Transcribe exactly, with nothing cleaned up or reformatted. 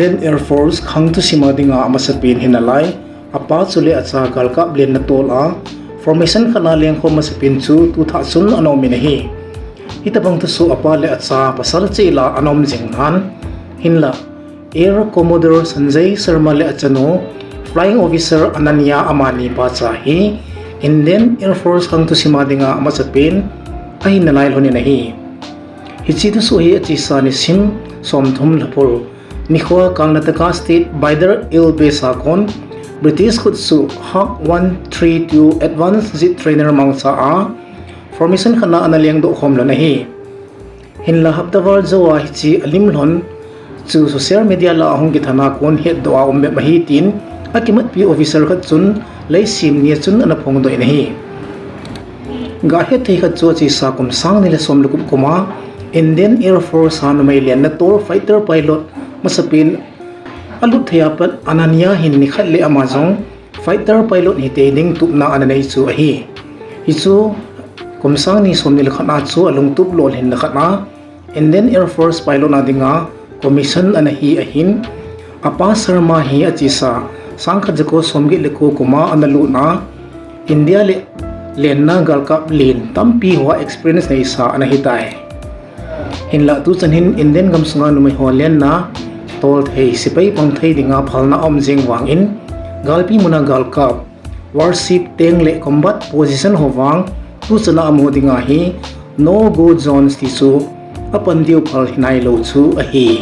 Indian Air Force khang thusim a dinga amasapen hin nalai, apa chule acha galkap lenna tol a formation khat a lengkhom masapen chu tuthah chun ana um in ahi. Hitabang thusoh apa le acha pasal cheh lah a ana um jing nan, hinlah Air Commodore Sanjay Sharma le achanu Flying Officer Ananya amani pacha hi Indian Air Force khang thusim a dinga amasapen ahin nalai lhon in ahi. Hiche thusoh hi achesa nisim somthum lhaphul nikhoa Karnataka State Bidar Air Base a kon British khutsoh Hawk one three two Advanced Jet Trainer mangcha a formation khat a ana lengdoh khom lhon ahi. Hinlah hapta val jou a hiche alim lhon chu social media lah a hung kithan a kon hetdoh a um bep ahi tin akimatpi officer khat chun leiset ni a chun ana phongdoh in ahi. Gahet thei khat chu achesa kum sang ni le som le gup kum a Indian Air Force a numei lenna tol fighter pilot masapen alut thei a pat Ananya hin nikhat le ama jong fighter pilot hitei ding tupna ana nei chu ahi. Hichu kum sang ni som ni le khat a chu alungtup lolhinna khat a Indian Air Force pilot a dinga commission ana hi ahin, apa Sharma hi achesa sangkhat jako somget le ko kum a ana lut a India le lenna galkap len tampi hoa experience neisa ana hitai. Hinlah tuchan hin Indian gamsunga numei ho lenna tolthei sepai pangthei dinga phalna aum jeng vangin galpi muna galkap warship tank le combat position ho vang tuchan a amu dinga hi no go zones ti chu apan diu phal hinailou chu ahi.